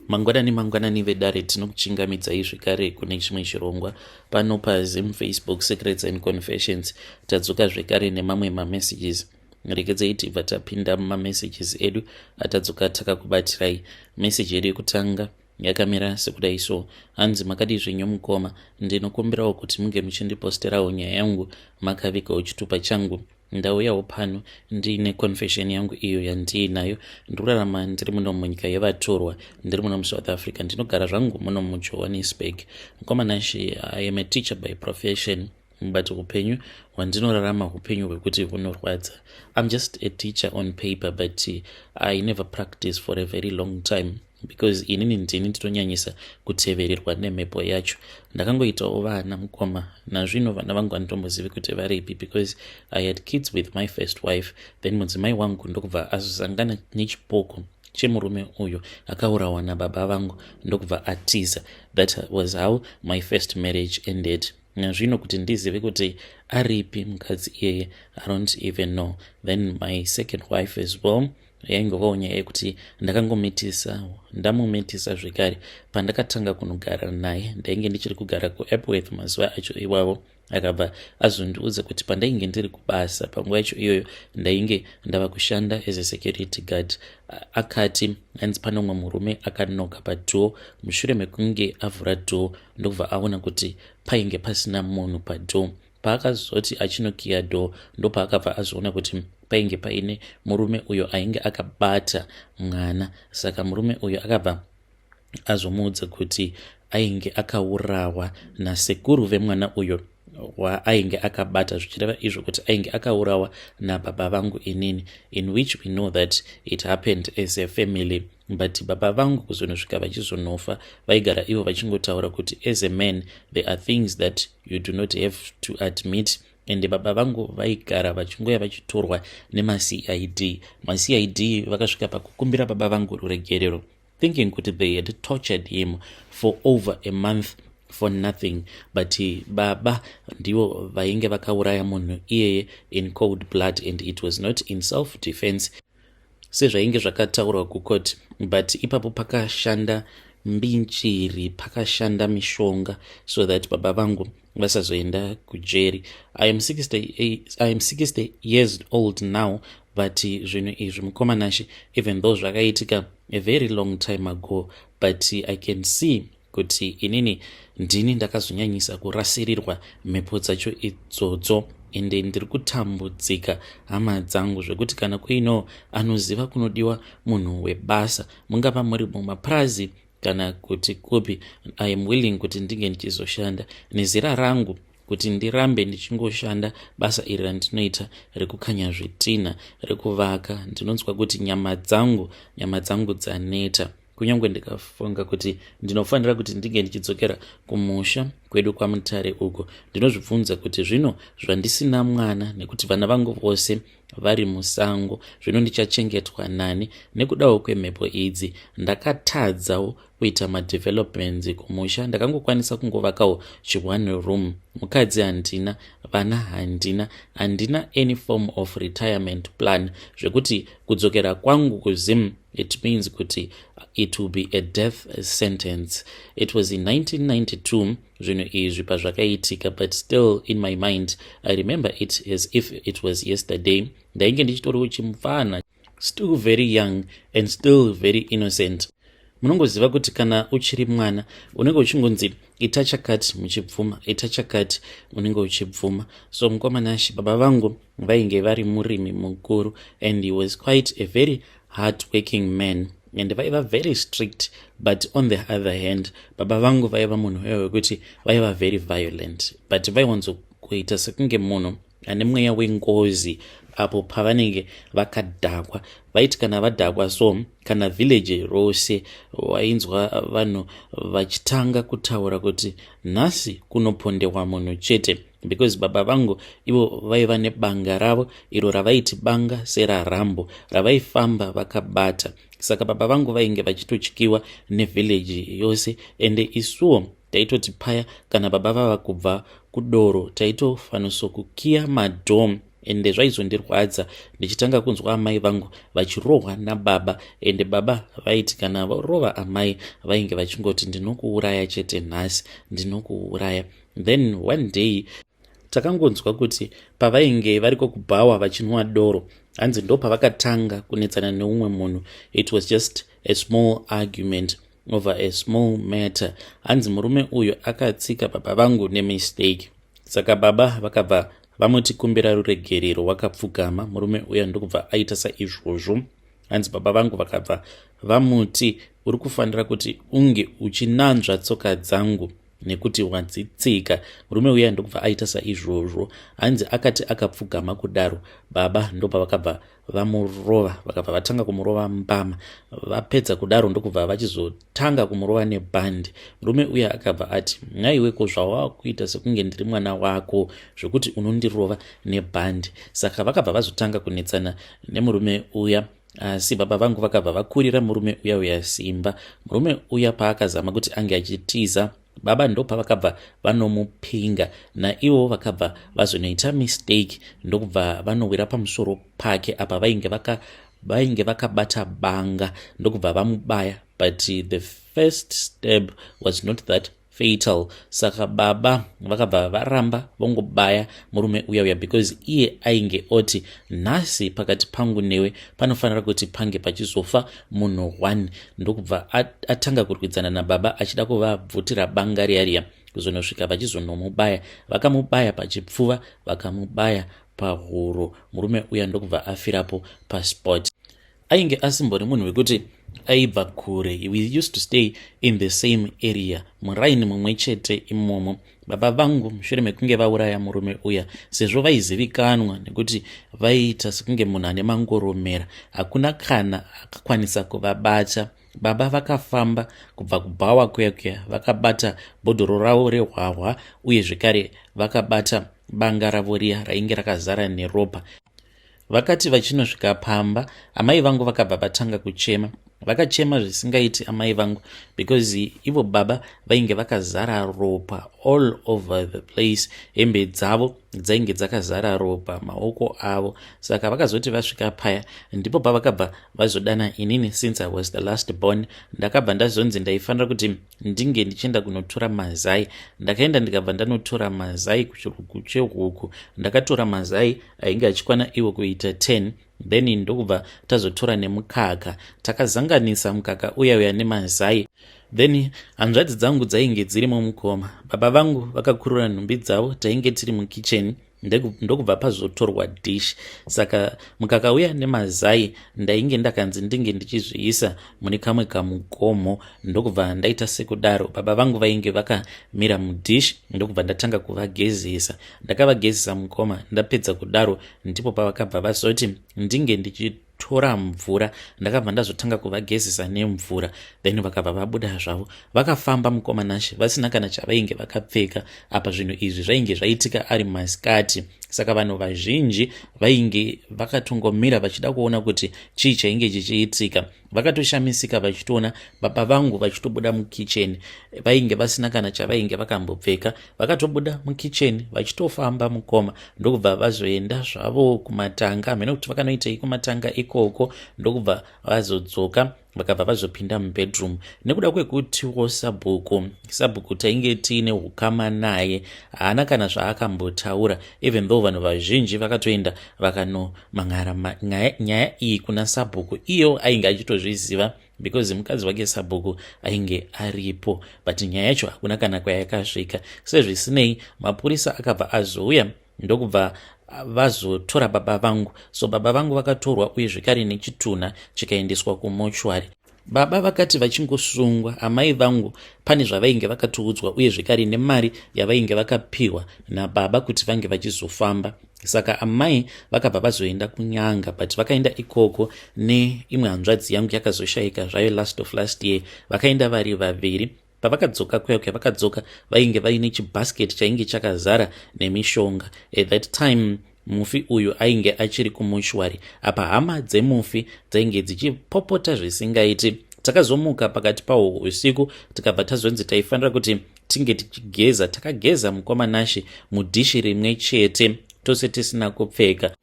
Mangwanani mangwanani vedare, tinokuchingamidzai zvekare kune chimwe chirongwa pano paZim Facebook Secrets and Confessions. Tadzoka zvekare nemamwe mamessages. Regedzai tibva tapinda mumamessages edu atadzoka takakubatirai. Meseji yedu yekutanga yakamira sekudai so: hanzi, "Makadii zvenyu mukoma? Ndinokumbirawo kuti munge muchindiposterawo nyaya yangu makavigawo chitupa changu. Ndauyawo pano ndiine confession yangu iyo yandiinayo. Ndikurarama ndiri muno munyika yevatorwa, ndiri muno muSouth Africa, ndinogara zvangu muno muJohannesburg. Mukoma Nashe, I am a teacher by profession, but upenyu hwandinorarama upenyu hwekuti hunorwadza. I'm just a teacher on paper, but I never practice for a very long time because inini ndini ndinonyanyisa kutevererwa nemhepo yacho. Ndakangoitawo vana, mukoma. Nazvino vana vangu handitombozivi kuti varipi because I had kids with my first wife, then mudzimai wangu ndokubva azosangana nechipoko chemurume uyo akaurawa nababa vangu, ndokubva atiza. That was how my first marriage ended. Nazvino kuti ndizive kuti aripi mukadzi iyeye, I don't even know. Then my second wife as well, yaingovawo nyaya yekuti ndakangomitisa, ndamumitisa zvekare. Pandakatanga kunogara naye, ndainge ndichiri kugara kuEpworth mazuva acho iwavo. Akabva azondiudza kuti pandainge ndiri kubasa panguva yacho iyoyo, ndainge ndava kushanda as a security guard, akati hanzi pane umwe murume akanoka padoor. Mushure mekunge avhura door, ndokubva aona kuti painge pasina munhu padoor. Paakazoti achinokiya door, ndopaakabva azoona kuti painge paine murume uyo ainge akabata mwana. Saka murume uyo akabva azomuudza kuti ainge akaurawa nasekuru vemwana uyo waainge akabata, zvichireva izvo kuti ainge akaurawa nababa vangu inini, in which we know that it happened as a family. But baba vangu kuzonosvika vachizonofa, vaigara ivo vachingotaura kuti as a man there are things that you do not have to admit. Ende baba vangu vaigara vachingoya vachitorwa nemaCID. MaCID vakasvika pakukumbira baba vangu ruregerero, thinking kuti they had tortured him for over a month for nothing, but baba ndivo vainge vakauraya munhu iyeye in cold blood, and it was not in self defense sezvainge zvakataurwa kukoti. But ipapo pakashanda mbinjiri, pakashanda mishonga so that baba vangu vasazoenda kujeri. I am 60 years old now, but zvinhu izvi, mukoma Nashe, even though zvakaitika a very long time ago, but I can see kuti inini ndini ndakazonyanyisa kurasirirwa mhepo dzacho idzodzo, ende ndiri kutambudzika, hama dzangu, zvekuti kana kuino anoziva kunodiwa munhu webasa, mungava muri mumapurazi kana kuti kupi, I am willing kuti ndinge ndichizoshanda. Nezera rangu, kuti ndirambe ndichingoshanda basa iri randinoita rekukanya zvitina, rekuvaka, ndinonzwa kuti nyama dzangu dzaneta. Kunyange ndikafunga kuti ndinofanira kuti ndinge ndichidzokera kumusha kwedu kwaMutare uko, ndinozvibvunza kuti zvino zvandisina mwana, nekuti vana vangu vose vari musango, zvino ndichachengetwa nani? Nekudawo kwemhepo idzi, ndakatadzawo kuita madevelopments kumusha. Ndakangokwanisa kungovakawo chi1 room. Mukadzi handina, vana handina, handina any form of retirement plan, zvekuti kudzokera kwangu kuZim, it means kuti it will be a death sentence. It was in 1992 zvinhu izvi pazvakaitika, but still in my mind I remember it as if it was yesterday. Ndainge ndichitoriwo chimufana, still very young and still very innocent. Munongoziva kuti kana uchiri mwana unenge uchingonzi ita chakati, muchibvuma, ita chakati, unenge uchibvuma. So mukoma Nashe, baba vangu vainge vari murimi mukuru, and he was quite a very hard working man, and vaiva very strict. But on the other hand, baba vangu vaiva munhu uyo wekuti vaiva very violent, but vaiwanzokuita sekunge munhu ane mweya wengozi apo pavanenge vakadhakwa. Vaiti kana vadhakwa so, kana village rose wainzwa vanhu vachitanga kutaura kuti nhasi kunopondewa munhu chete, because baba vangu ivo vaiva nebanga ravo iro ravaiti banga seraRambo, ravaifamba vakabata. Saka baba vangu vainge vachitotyiwa nevillage yose. Ende isuwo taitoti paya kana baba vava kubva kudoro, taitofanosokukiya madoor. Ende zvaizondirwadza ndichitanga kunzwa amai vangu vachirohwa nababa, ende baba vaiti kana vorova amai vainge vachingoti, "Ndinokuuraya chete nhasi, ndinokuuraya." Then one day takangonzwa kuti pavainge variko kubhawa vachinwa doro, hanzi ndo pavakatanga kunetsana neumwe munhu. It was just a small argument over a small matter. Hanzi murume uyu akatsika baba vangu nemistake, saka baba vakabva vamuti, "Kumbira ruregerero wakapfugama." Murume uya ndokubva aita saizvozvo. Hanzi baba vangu vakabva vamuti, "Uri kufanira kuti unge uchinanzva tsoka dzangu nekuti wadzitsika." Murume uya ndokubva aita saizvozvo. Hanzi akati akapfugama kudaro, baba ndopavakabva vamurova, vakabva vatanga kumurova mbama. Vapedza kudaro, ndokubva vachizotanga kumurova nebhandi. Murume uya akabva ati, "Nhaiweko, zvawava sekunge ndiri mwana wako zvekuti unondirova nebhandi?" Saka vakabva vazotanga kunetsana nemurume uya, asi baba vangu vakabva vakurira murume uya uya simba. Murume uya paakazama kuti ange achitiza, baba ndopavakabva vanomupinga, naivo vakabva vazonoita mistake, ndokubva vanowira pamusoro pake. Apa vainge vakabata banga, ndokubva vamubaya, but the first step was not that fatal. Saka baba vakabva varamba vongobaya murume uya uya, because iye ainge oti, "Nhasi pakati pangu newe panofanira kuti pange pachizofa munhu one." Ndokubva atanga kurwidzana nababa achida kuvabvutira banga riya riya, kuzonosvika vachizonomubaya. Vakamubaya pachipfuva, vakamubaya pahuro, murume uya ndokubva afirapo paspot. Ainge asimbori munhu wekuti aibva kure. We used to stay in the same area, muraini mumwe chete imomo. Baba vangu, mushure mekunge vauraya murume uya, sezvo vaizivikanwa nekuti vaiita sekunge munhu ane mangoromera, hakuna kana akakwanisa kuvabata. Baba vakafamba kubva kubhawa kuya kuya vakabata bhodhoro ravo rehwahwa, uye zvekare vakabata banga ravo riya rainge rakazara neropa. Vakati vachinosvika pamba, amai vangu vakabva vatanga kuchema. Vakachema zvisingaiti amai vangu, because ivo baba vainge vakazara ropa all over the place, hembe dzavo dzainge dzakazara ropa, maoko avo. Saka vakazoti vasvika paya, ndipo pavakabva vazodana inini. Since I was the last born, ndakabva ndazonzi ndaifanira kuti ndinge ndichienda kunotora mazai. Ndakaenda, ndikabva ndanotora mazai kuchirugu chehuku. Ndakatora mazai ainge achikwana iwo kuita 10, then ndokubva tazotora nemukaka. Takazanganisa mukaka uya uya nemazai. Then hanzvadzi dzangu dzainge dzirimo mukoma. Baba vangu vakakurura nhumbi dzavo, tainge tiri mukicheni, ndokubva pazotorwa dish. Saka mukaka uya nemazai ndainge ndakanzi ndinge ndichizviisa mune kamwe kamugomo, ndokubva ndaita sekudaro. Baba vangu vainge vakamira mudish, ndokubva ndatanga kuvagezesa. Ndakavagezesa mukoma. Ndapedza kudaro, ndipo pavakabva vazoti ndinge ndichitora mvura. Ndakabva ndazotanga kuvagezesa nemvura, then vakabva vabuda zvavo. Vakafamba mukoma Nashe vasina kana chavainge vakapfeka. Apa zvinhu izvi zvainge zvaitika ari masikati, saka vanhu vazhinji vainge vakatongomira vachida kuona kuti chii chainge chichiitika. Vakatoshamisika vachitoona baba vangu vachitobuda mukicheni, vainge vasina kana chavainge vakambopfeka. Vakatobuda mukicheni vachitofamba mukoma, ndokubva vazoenda zvavo kumatanga, hamene kuti vakanoitei kumatanga ikoko, ndokubva vazodzoka, vakabva vazopinda mubedroom. Nekuda kwekutiwo sabhuku tainge tiine ukama naye, haana kana zvaakambotaura, even though vanhu vazhinji vakatoenda vakanomangara nyaya iyi kuna sabhuku. Iyo ainge achitozviziva because mukadzi wake sabhuku ainge aripo, but nyaya yacho hakuna kana kwayakasvika. Sezvisinei, mapurisa akabva azouya, ndokubva vazotora baba vangu. So baba vangu vakatorwa, uye zvekare nechitunha chikaendeswa kumochwari. Baba vakati vachingosungwa, amai vangu pane zvavainge vakatoudzwa, uye zvekare nemari yavainge vakapiwa nababa kuti vange vachizofamba. Saka amai vakabva vazoenda kunyanga, but vakaenda ikoko neimwe hanzvadzi yangu yakazoshayika zvayo last of last year. Vakaenda vari vaviri. Pavakadzoka kuya kuya, vakadzoka vainge vaine chibhasiketi chainge chakazara nemishonga. At that time mufi uyu ainge achiri kumushwari. Apa hama dzemufi dzainge dzichipopota zvisingaiti. Takazomuka pakati pahwo usiku, tikabva tazonzi taifanira kuti tinge tichigeza. Takageza mukoma Nashe, mudhishi rimwe chete, tose tisina kupfeka.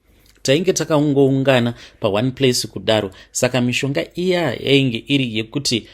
Tainge takangoungana paone place kudaro, saka mishonga iya yainge iri yekuti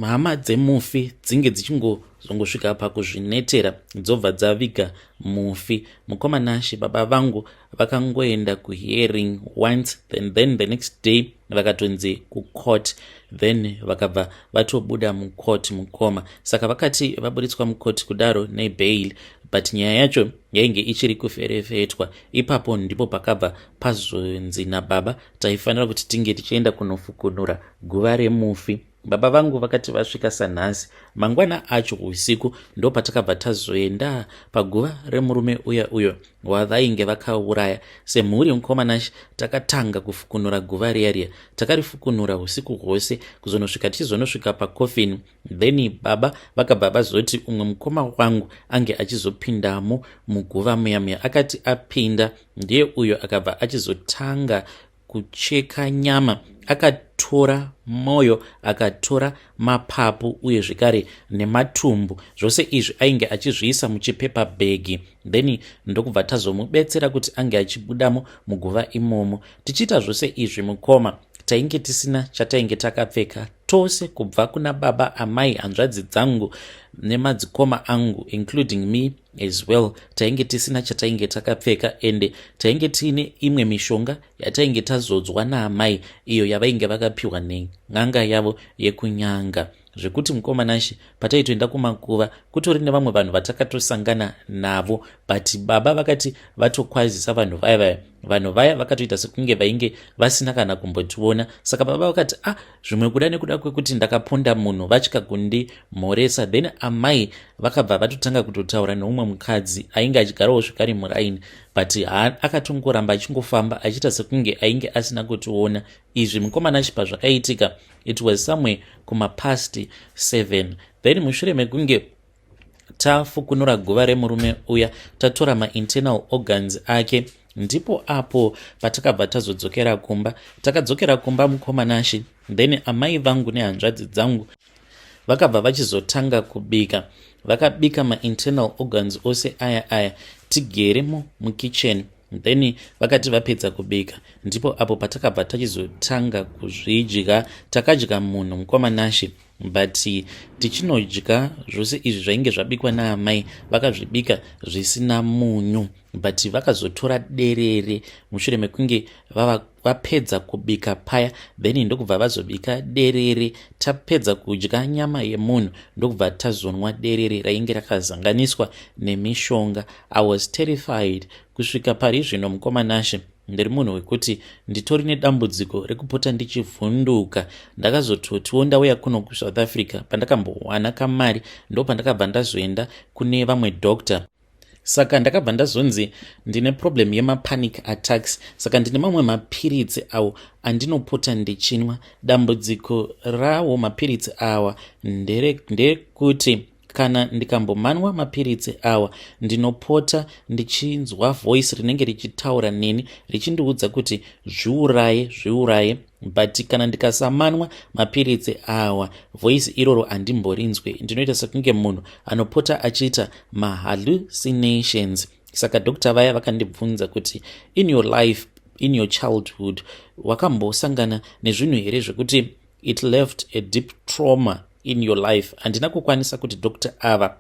hama dzemufi dzinge dzichingozongosvika pakuzvinetera, dzobva dzaviga mufi. Mukoma Nashe, baba vangu vakangoenda kuhearing once, then the next day vakatonzi kucourt, then vakabva vatobuda mucourt, mukoma. Saka vakati vaburitswa mucourt kudaro nebail, but nyaya yacho yainge ichiri kuferefetwa. Ipapo ndipo pakabva pazonzi nababa taifanira kuti tinge tichienda kunofukunura guva remufi. Baba vangu vakati vasvika sanhasi, mangwana acho usiku ndo patakabva tazoenda paguva remurume uya uyo wavainge vakauraya. Semhuri, mukoma Nashe, takatanga kufukunura guva riya riya. Takarifukunura usiku hwose kuzonosvika tichizonosvika pacoffin. Then baba vakabva vazoti umwe mukoma wangu ange achizopindamo muguva muya muya. Akati apinda, ndiye uyo akabva achizotanga kucheka nyama. Akatora mwoyo, akatora mapapu, uye zvekare nematumbu. Zvose izvi ainge achizviisa muchipepa bhegi. Then ndokubva tazomubetsera kuti ange achibudamo muguva imomo. Tichiita zvose izvi, mukoma, tainge tisina chatainge takapfeka tose, kubva kuna baba, amai, hanzvadzi dzangu nemadzikoma angu, including me as well. Tainge tisina chatainge takapfeka, ende tainge tiine imwe mishonga yatainge tazodzwa naamai, iyo yavainge vakapiwa nen'anga yavo yekunyanga, zvekuti, mukoma Nashe, pataitoenda kumakuva kutori nevamwe vanhu vatakatosangana navo, but baba vakati vatokwazisa vanhu vaya vaya, vanhu vaya vakatoita sekunge vainge vasina kana kumbotiona. Saka baba vakati, "Ah, zvimwe kuda nekuda kwekuti ndakaponda munhu, vatya kundimhoresa." Then amai vakabva vatotanga kutotaura neumwe mukadzi ainge achigarawo zvekare muraini, but akatongoramba achingofamba achiita sekunge ainge asina kutiona. Izvi, mukoma Nashe, pazvakaitika, it was somewhere kumapast 7. Then mushure mekunge tafukunura guva remurume uya, tatora mainternal organs ake, ndipo apo patakabva tazodzokera kumba. Takadzokera kumba, mukoma Nashe, then amai vangu nehanzvadzi dzangu vakabva vachizotanga kubika. Vakabika mainternal organs ose aya aya tigeremo mukitchen. Then vakati vapedza kubika, ndipo apo patakabva tachizotanga kuzvidya. Takadya munhu, mukoma Nashe, but tichinodya zvose izvi zvainge zvabikwa naamai, vakazvibika zvisina munyu, but vakazotora derere mushure mekunge vapedza kubika paya. Then ndokubva vazobika derere. Tapedza kudya nyama yemunhu, ndokubva tazonwa derere rainge rakazanganiswa nemishonga. I was terrified. Kusvika pari zvino, mukoma Nashe, ndiri munhu wekuti nditori nedambudziko rekupota ndichivhunduka. Ndakazototiwo ndauya kuno kuSouth Africa, pandakambowana kamari, ndo pandakabva ndazoenda kune vamwe doctor. Saka ndakabva ndazonzi ndine problem yemapanic attacks, saka ndine mamwe mapiritsi awo andinopota ndichinwa. Dambudziko rawo mapiritsi awa nderekuti kana ndikambomanwa mapiritsi awa, ndinopota ndichinzwa voice rinenge richitaura neni richindiudza kuti, "Zviuraye, zviuraye." But kana ndikasamanwa mapiritsi awa, voice iroro handimborinzwe. Ndinoita sekunge munhu anopota achiita mahallucinations. Saka doctor vaya vakandibvunza kuti, "In your life, in your childhood, wakambosangana nezvinhu here zvekuti it left a deep trauma in your life?" Handina kukwanisa kuti doctor ava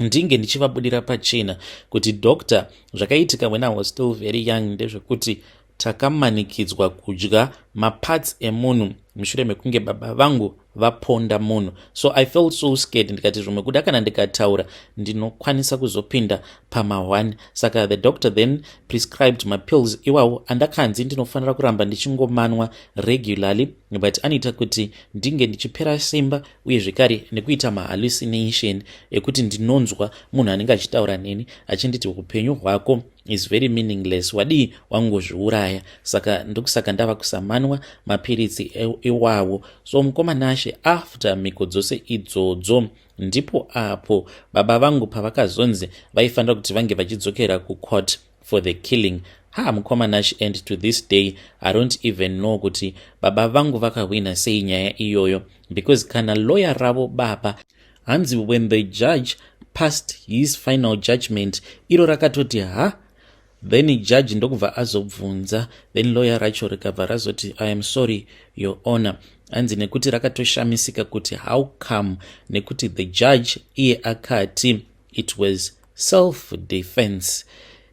ndinge ndichivabudira pachena kuti, "Doctor, zvakaitika when I was still very young ndezvekuti takamanikidzwa kudya maparts emunhu mushure mekunge baba vangu vaponda munhu." So I felt so scared. Ndikati zvimwe kuda kana ndikataura ndinokwanisa kuzopinda pama1. Saka the doctor then prescribed mapills iwawo andakanzi ndinofanira kuramba ndichingomanwa regularly, but anoita kuti ndinge ndichipera simba, uye zvekare nekuita mahallucination ekuti ndinonzwa munhu anenge achitaura neni achinditi, "Upenyu hwako is very meaningless, wadii wangozviuraya?" Saka ndokusaka ndava kusamanwa mapiritsi iwawo. So, mukoma Nashe, after mhiko dzose idzodzo, ndipo apo baba vangu pavakazonzi vaifanira kuti vange vachidzokera kucourt for the killing. Ha, mukoma Nash, and to this day I don't even know kuti baba vangu vakahwina sei nyaya iyoyo, because kana lawyer ravo baba, hanzi when the judge passed his final judgment, iro rakatoti, "Ha, Then judge ndokubva azobvunza, then lawyer racho rikabva razoti, "I am sorry, Your Honor." Hanzi nekuti rakatoshamisika kuti how come, nekuti the judge iye akati it was self defense.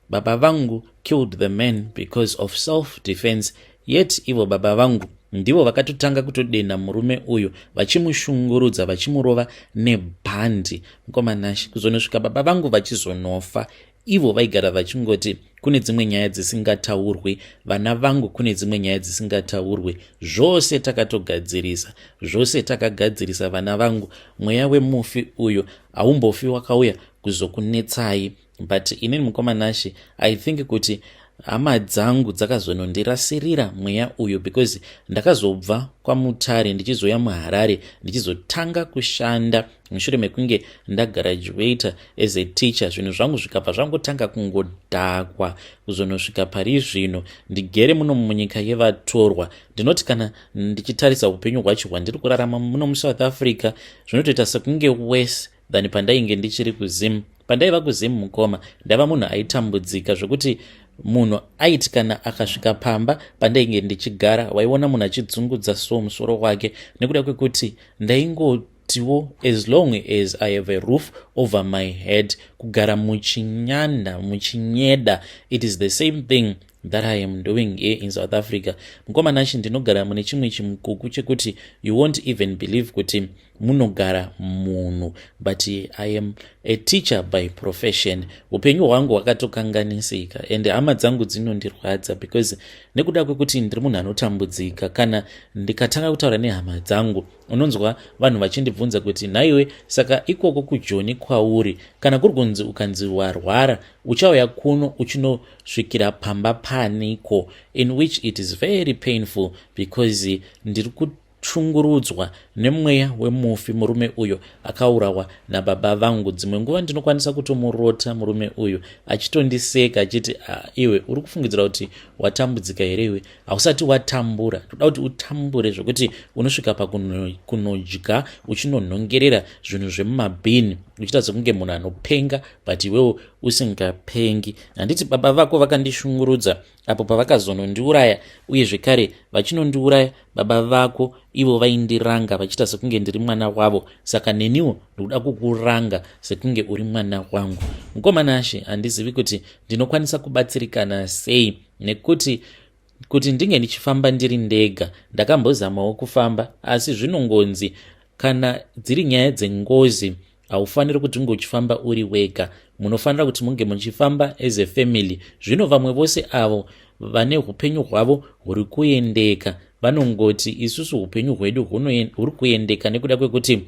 Baba vangu killed the man because of self defense, yet ivo baba vangu ndivo vakatotanga kutodena murume uyu, vachimushungurudza, vachimurova nebhandi. Mukoma Nashe, kuzonosvika baba vangu vachizonofa, ivo vaigara vachingoti kune dzimwe nyaya dzisingataurwi, vana vangu, kune dzimwe nyaya dzisingataurwi. Zvose takatogadzirisa, zvose takagadzirisa, vana vangu. Mweya wemufi uyu haumbofi wakauya kuzokunetsai. But inini, mukoma Nashe, I think kuti hama dzangu dzakazonondirasirira mweya uyu, because ndakazobva kwaMutare ndichizoya muHarare, ndichizotanga kushanda mushure mekunge ndagraduata as a teacher. Zvinhu zvangu zvikabva zvangotanga kungodhakwa kuzonosvika pari zvino ndigere muno munyika yevatorwa. Ndinoti kana ndichitarisa upenyu hwacho hwandiri kurarama muno muSouth Africa, zvinotoita sekunge worse than pandainge ndichiri kuZim. Pandaiva kuZim, mukoma, ndava munhu aitambudzika zvokuti munhu aiti kana akasvika pamba pandainge ndichigara, waiona munhu achidzungudza so musoro wake, nekuda kwekuti ndaingotiwo as long as I have a roof over my head, kugara muchinyanda, muchinyeda, it is the same thing that I am doing here in South Africa. Mukoma Nashe, ndinogara mune chimwe chimukuku chekuti you won't even believe kuti munogara munhu, but I am a teacher by profession. Upenyu hwangu hwakatokanganisika and hama dzangu dzinondirwadza, because nekuda kwekuti ndiri munhu anotambudzika, kana ndikatanga kutaura nehama dzangu, unonzwa vanhu vachindibvunza kuti, "Nhaiwe, saka ikoko kuJoni kwauri, kana kuri kunzi ukanzi warwara, uchauya kuno uchinosvikira pamba paniko?" In which it is very painful, because ndiri kushungurudzwa nemweya wemufi, murume uyo akaurawa nababa vangu. Dzimwe nguva ndinokwanisa kutomurota murume uyu achitondiseka achiti, "Ah, iwe uri kufungidzira kuti watambudzika here? Iwe hausati watambura. Toda kuti utambure zvokuti unosvika pakunodya uchinonhongerera zvinhu zvemumabhini, uchiita sekunge munhu anopenga, but iwewo usingapengi. Handiti baba vako vakandishungurudza apo pavakazonondiuraya? Uye zvekare vachinondiuraya, baba vako ivo vaindiranga vachiita sekunge ndiri mwana wavo. Saka neniwo ndikuda kukuranga sekunge uri mwana wangu." Mukoma Nashe, handizivi kuti ndinokwanisa kubatsirikana sei, nekuti kuti ndinge ndichifamba ndiri ndega, ndakambozamawo kufamba, asi zvinongonzi kana dziri nyaya dzengozi, haufaniri kuti unge uchifamba uri wega, munofanira kuti munge muchifamba as a family. Zvino vamwe vose avo vane upenyu hwavo huri kuendeka vanongoti isusu upenyu hwedu huri kuendeka nekuda kwekuti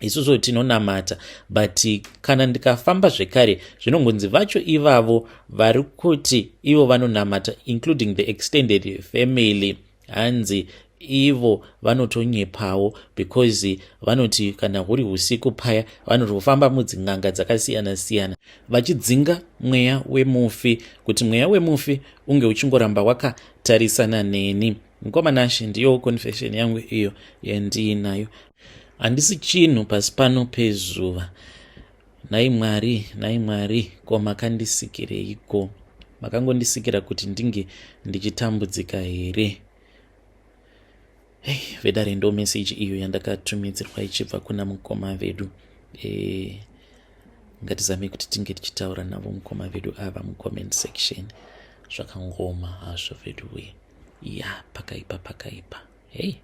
isusu tinonamata. But kana ndikafamba zvekare, zvinongonzi vacho ivavo vari kuti ivo vanonamata, including the extended family, hanzi ivo vanotonyepawo, because vanoti kana huri usiku paya vanotofamba mudzin'anga dzakasiyana-siyana vachidzinga mweya wemufi, kuti mweya wemufi unge uchingoramba wakatarisana neni. Mukoma Nashe, ndiyo confession yangu iyo yandiinayo. Handisi chinhu pasi pano pezuva. Nhai Mwari, nhai Mwari, ko makandisikireiko? Makangondisikira kuti ndinge ndichitambudzika here? Hey, vedare, ndo meseji iyo yandakatumidzirwa ichibva kuna mukoma vedu. Ngatizamei kuti tinge tichitaura navo mukoma vedu ava mucomment section. Zvakangoma hazvo vedu we. Ya, pakaipa, pakaipa. Hei.